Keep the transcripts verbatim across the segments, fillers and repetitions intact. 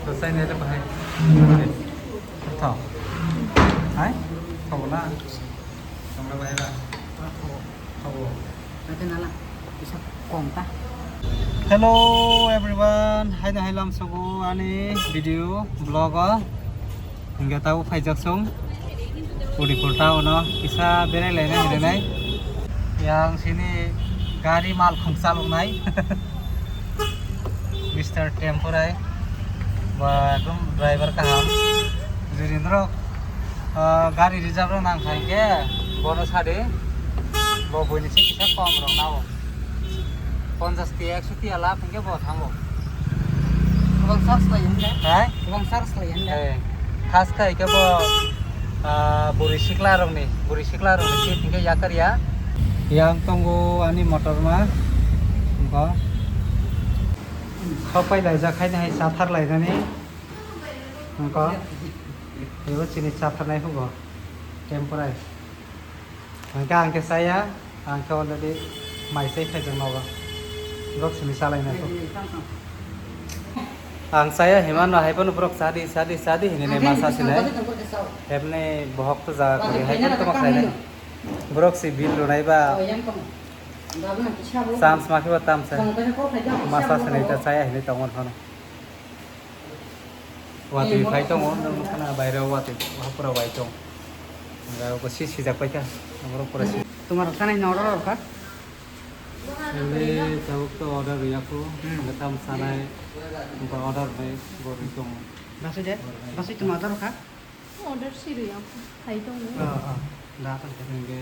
Sosai nere bahai. Tho. Hai? Tho na. Tongna bahai ba. Tho. Tho. Kata nala. Bisa kong ta. Hello everyone. Hai na hai lam sobo ani video vlog o. Hingke tabo phaijak song. Udipur town o kisa berai lainai hinwi nai. Yang sini gari mal khum chalok nai. Mister Temporai. Ba ekdom driver kaham. Juri norok, ah, gari reserve rok nang kha hingke bono sadi. Bo buini se kisa kom rok nao. Ponchas tiya, ekso tiya lab hingke bo thango. Gobang sars lai hingke? Hai? Gobang sars lai hingke? Eh, khas khai ke bo, ah, buri sikla rok ni, buri sikla rok ni seat hingke yakar ya. Yang tongo ani motor ma. Bo. Sok pai laijak hai hai sathar lainani. Nokho. Ebo chini chatharnai hugo. Temporai. Hingke ang khe chaya, ang khe already mai chai khaijak nogo. Borok simi chalainai kho. Ang chaya himano hai phano borok chadi, chadi, chadi hinwi masa sinai. Hepni bohok to jaga kori hai phano tamo khlainai. Borok si bill rwnai ba. Chance ma khe ba tam sa. Masa sinai ta chaya hinwi tongmani phano. Watwi phai tongo, nukha na baire o watwi hapura bai tong. Hingke abo si sijak paikha, aborok pura si. Tomar rok sanai no order rok kha? Hingke tabuk to order riya kho, hingke tam sanai, hingke order bai bo ri tongo. Basui de? Basui toma order rok kha? Order si riya kho, phai tongo. Ah, ah. Hingke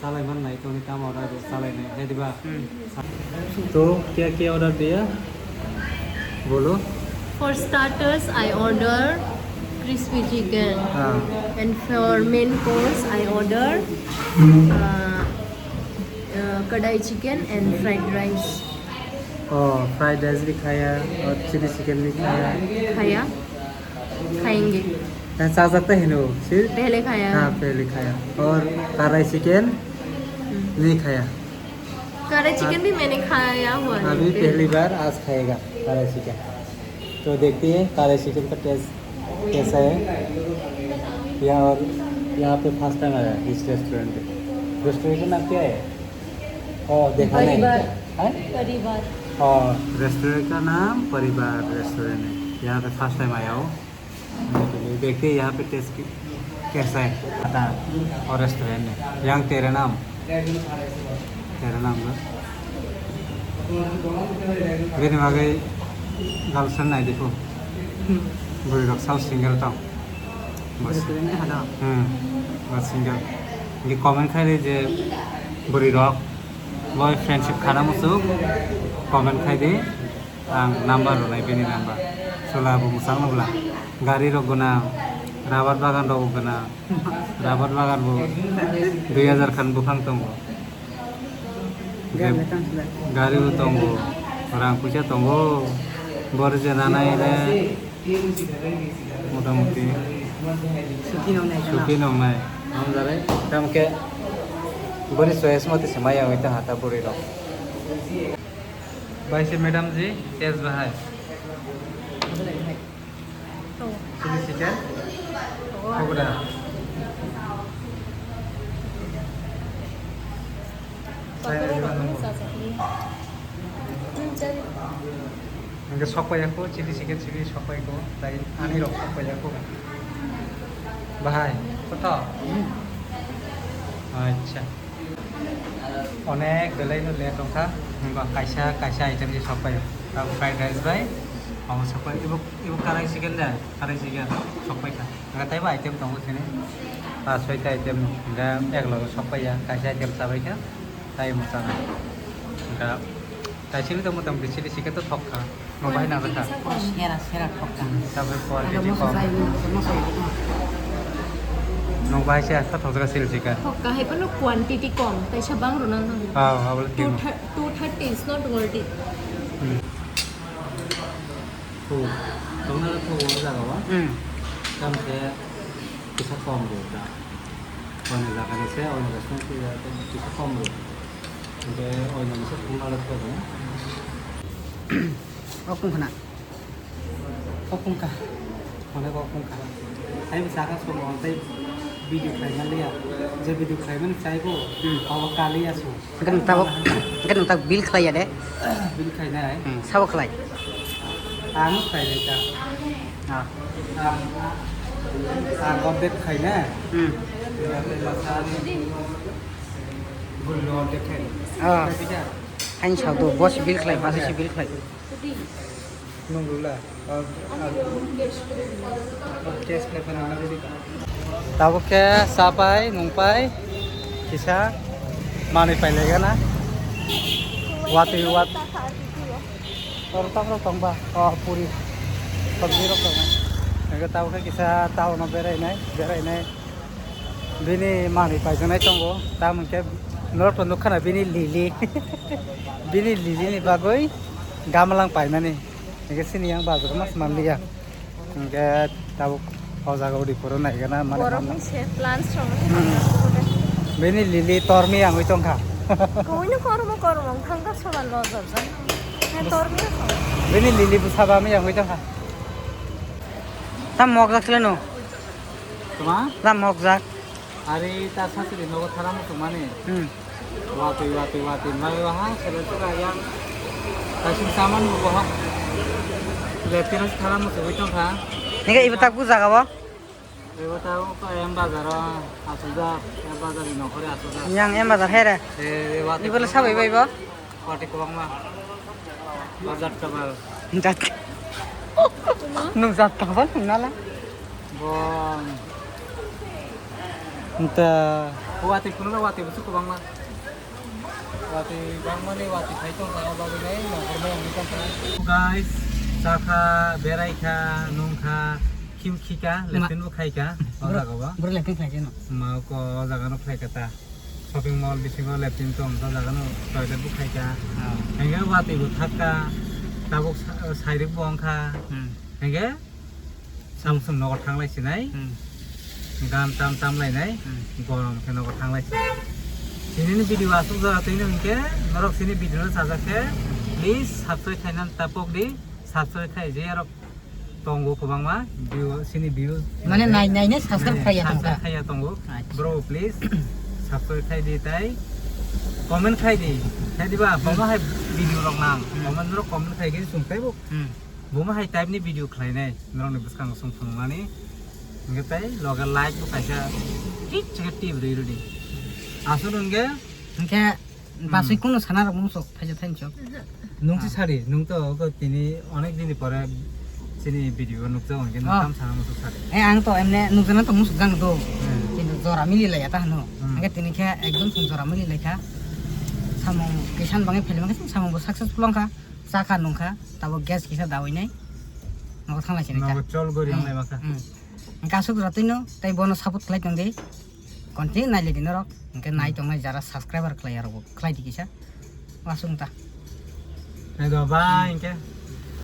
salai man nai tongni tamo order bo salai nai, hai diba? Hmm. To kya kya order diya? Bolo. For starters, I order crispy chicken. Ah. And for main course, I order, uh, uh, kadai chicken and fried rice. Oh, fried rice bhi khaya, aur chili chicken bhi khaya. Khaya. Khayenge. Hai, cha sakta hai no, sir? Pehle khaya. Haan, pehle khaya. Aur karai chicken? Hmm. Nahi khaya. Karai chicken bhi maine khaya hua nahi. Abhi pehli baar aaj khayega karai chicken. To dekhte hain karai chicken ka taste kaisa hai. Yahan aur yahan pe first time aaya hai is restaurant pe. Restaurant ka naam kya hai? Oh, dekha nahi. Paribar. Haan? Paribar. Oh, restaurant ka naam Paribar restaurant hai. Yahan pe first time aaya hu. देखते हैं यहाँ पे टेस्ट कैसा है, आता है। और रेस्टोरेंट है, yang तेरा नाम, तेरा नाम ना। Bini bagwi girlfriend nai dikho. Bwrwi rok sao single tong. Bas. Hmm, bas single. Di comment khai di je bwrwi rok boy friendship khana muchuk comment khai di. Ang number rwnai bini number. Chwla bo mwchang nukla. Gari rok gwnang, rubber bagan rok gwnang. Rubber bagan bo dui hajar khan buphang tongo. Gari bo tongo, rang puisa tongo. Bor je nanai re. Motamuti. Suki nongnai. Suki nongnai. Hamjare. Tamke bori choice mate se maya oi ta hata bori rok. Bai se madam ji, test bahai. To. Chili chicken? To. Pokora. Pokora rok no chajakli. Hingke sokpai ya kho, chili chicken chili sokpai kho, tai ani rok sokpai ya kho. Bahai, koto? Acha. Onek belai no late wngkha, hingke kaisa, kaisa item ni sokpai, ah, fried rice bai, omo sokpai, ibo, ibo karai chicken da, karai chicken sokpai kha. Hingke teibo item tongo sini, ah, soita item, hingke eklogo sokpai ya, kaisa item chabai kha, tai omo chana. Hingke tai chini to motamoti chili chicken to thok kha. Mo bahai nang kha. Sera, sera thok kha. Hmm, sabai quality kom. Nong bahai se sa thok jaga sil jika. Thok kha hai pano quantity kom. Taisa bang rwna nang. Ah, abole two thir-, two thirty is not worth it. Hmm. Thok. Tongna thok o jaga wa. Hmm. Kam se kisa kom do da. Oino jaga ni se, oino restaurant se jaga kisa kom do. Oke, oino ni se thok na thok o. Ok, tong khna. Kok wngkha, mane kok wngkha. Tei bwsa kha song tei video khlaima liya, je video khlaimani chaibo, hmm, abo kaliya song. Hwnkhe nwng tabuk, hwnkhe nwng tabuk bill khlaiya de? Bill khlainai. Hmm, sabo khlai? Ang khlainai ta. Ah. Ang, ang update khlainai. Hmm. Gullo update khlainai. Ah. Khlainai ta. Hain sado, boss bill khlai, boss bill khlai. Nung rwla? Ah, ah, cash khe phano nang rwdi. Tabuk khe cha pai, nung pai, kisa manwi pai lai gana. Watwi wat-, tor tam rok tong ba? Oh, puri, sabji rok tong. Ego tabuk khe kisa town o berai nai, berai nai. Bini manwi paijaknai tongo, tamo hwnkhe norok to nukha na bini lili. Bini lili ni bagwi gamalang paimani. Hwnkhe sini yang bazar mas manliya. Hwnkhe tabuk o jaga udi phuru naigana mane borok manna. Ni se plans rok no. Hmm. Bini lili tormi yangwi tongkha. Kuino kormo kormo thangkha soban lojak jang. He tormi ko. Bini lili bwsa bami yangwi tongkha. Tam mok jak sile no. Tama? Lam mokjak. Ari ta sasiri nogo thara muchung mani. Hmm. Watwi, watwi, watwi. Mai wa ha, sere sere yang. Kaising saman mugo ha. Lepina thara muchung wi tongkha. Nike ibo tak bu jaga bo? Ibo ta ko em bazar o asujak, em bazar ni nokore asujak. Yang em bazar here. Eh, watwi. Ibo le sabai bai bo? Watwi kwbangma. Bazar tabal. Jat. Nung jat tabal nung nala. Bong. Nta. Watwi kuno watwi busu kwbangma. Watwi bangmani watwi khai tong tang bagwi nai nongkhor mai wngwi tong tang. Guys, chakha, berai kha, nung kha, khiu khi kha, ma- lepin bo khai kha, o jaga bo. Bro lepin khai kha no. Ma ko o jaga no khai kha ta. Shopping mall bisingo lepin tong, o jaga no toilet bo khai kha. Oh. Henge watwi bo thak kha, tabuk sa-, sairik bo wng kha. Hmm. Henge samsung nogo thang lai sinai. Hmm. Gan tam tam lai nai. Hmm. Gorom khe nogo thang lai sinai. Tini ni video asuk jora twi no hingke norok sini video no sajak khe please subscribe khaina tapok di. Subscribe khai je arok tongo kwbangma view, sini view. Mane nai, nai, nai, subscribe khaiya tongkha. Subscribe khaiya tongo. Acha. Bro, please, subscribe khai di tai comment khai di. Khai di ba, hmm, bomo hai video rok nang. Hmm. Comment rok comment khai khe sung tai bo. Hmm. Bomo hai type ni video khlai nai. Norok ni bwskango sung phunukmani. Hingke tai loge like bo kaisa thik chikhe tip rwi rwdi. Aswk hingke. Hingke Basui, hmm, kunu sana rok mung sok, thaisa thaini sok. Nung si sari, nung to ko tini onek din pore sini video nukjak hingke nung, oh, tam sana mung sok sari. Eh, ang to emne nukjana to mung sok jang do. Hmm. Kintu jora mili laya ta hano. Hmm. Hingke tini khe ekdom sung jora mili lai kha. Samung kisan bangai pheli mangkhe samung bo successful wngkha. Chakha nungkha, tabo gas kisa dawi nai. Nogo thanglai sini kha. Nogo chol gori, hmm, wnglai mangkha. Hmm. Hingke aswk jora twi no, tei bono support khlai tong di. Continue nailai di norok. Hingke nai tongnai jara subscriber khlai yarok bo khlai di kisa. Wasung ta. Nai do bye, hmm, hingke.